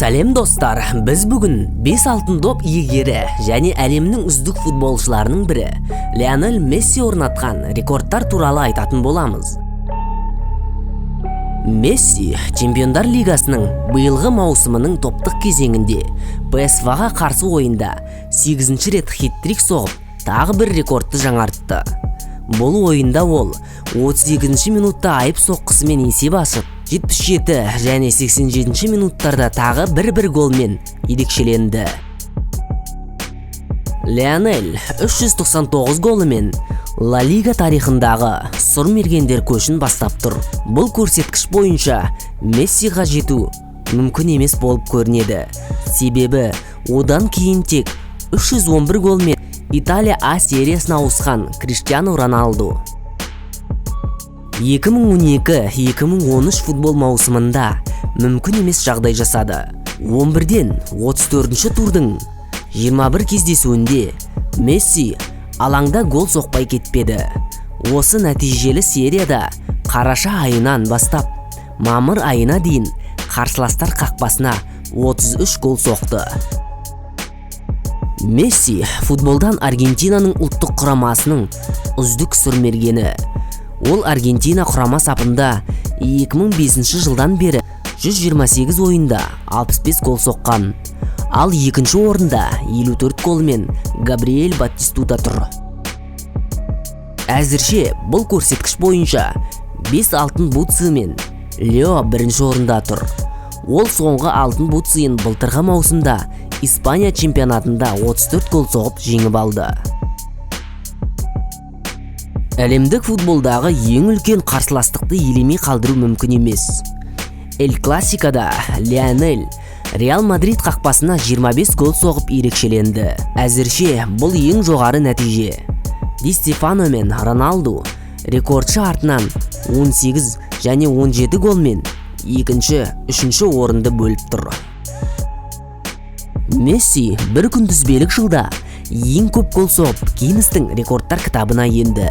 Сәлем, достар! Біз бүгін 5 алтын доп иегері және әлемнің үздік футболшыларының бірі Лионель Месси орнатқан рекордтар туралы айтатын боламыз. Месси Чемпиондар лигасының биылғы маусымының топтық кезеңінде ПСВ-ға қарсы ойында 8 рет хет-трик соғып, тағы бір рекордты жаңартты. Бұл ойында ол 32 минутта айып соққысымен есеп ашып, 77 және 87 минуттарда тағы бір-бір голмен ерекшеленді. Лионель 399 голымен Ла Лига тарихындағы сұрмергендер көшін бастап тұр. Бұл көрсеткіш бойынша Мессиға жету мүмкін емес болып көрінеді. Себебі одан кейін тек 311 голмен Италия А сериясына ауысқан Криштиану Роналду. 2012-2013 футбол маусымында мүмкін емес жағдай жасады. 11-ден 34-ші турдың 21 кездесуінде Месси алаңда гол соқпай кетпеді. Осы нәтижелі серияда қараша айынан бастап мамыр айына дейін қарсыластар қақпасына 33 гол соқты. Месси футболдан Аргентинаның ұлттық құрамасының үздік сұрмергені. Ол Аргентина құрама сапында 2005 жылдан бері 128 ойында 65 гол соққан. Ал екінші орында 54 голмен Габриэль Батистута тұр. Әзірше бұл көрсеткіш бойынша 5 алтын бутсымен Лео бірінші орында тұр. Ол соңғы алтын бутсыйын былтырғы маусымда Испания чемпионатында 34 гол соғып жеңіп алды. Әлемдік футболдағы ең үлкен қарсыластықты елемей қалдыру мүмкін емес. Эль Классикада Лионель Реал Мадрид қақпасына 25 гол соғып ерекшеленді. Әзірше бұл ең жоғары нәтиже. Ди Стефано мен Роналду рекордшы артынан 18 және 17 голмен екінші, үшінші орынды бөліп тұр. Месси бір күнтізбелік жылда ең көп гол соғып, Гиннестің рекордтар кітабына енді.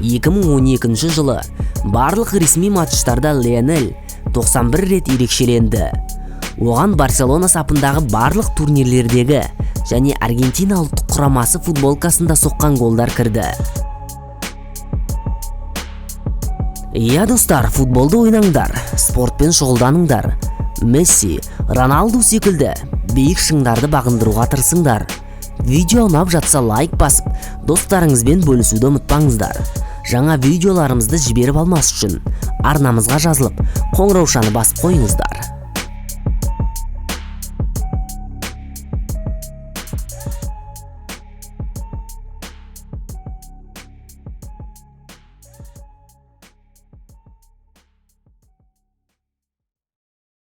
2012 жылы барлық ресми матчтарда Лионель 91 рет ерекшеленді. Оған Барселона сапындағы барлық турнирлердегі және Аргентина ұлттық құрамасы футболкасында соққан голдар кірді. Иә, достар, футболды ойнаңдар, спортпен шұғылданыңдар. Месси, Роналду секілді биік шыңдарды бағындыруға тырысыңдар. Видео ұнап жатса, лайк басып, достарыңызбен бөлісуді ұмытпаңыздар. Жаңа видеоларымызды жіберіп алмас үшін арнамызға жазылып, қоңыраушаны басып қойыңыздар.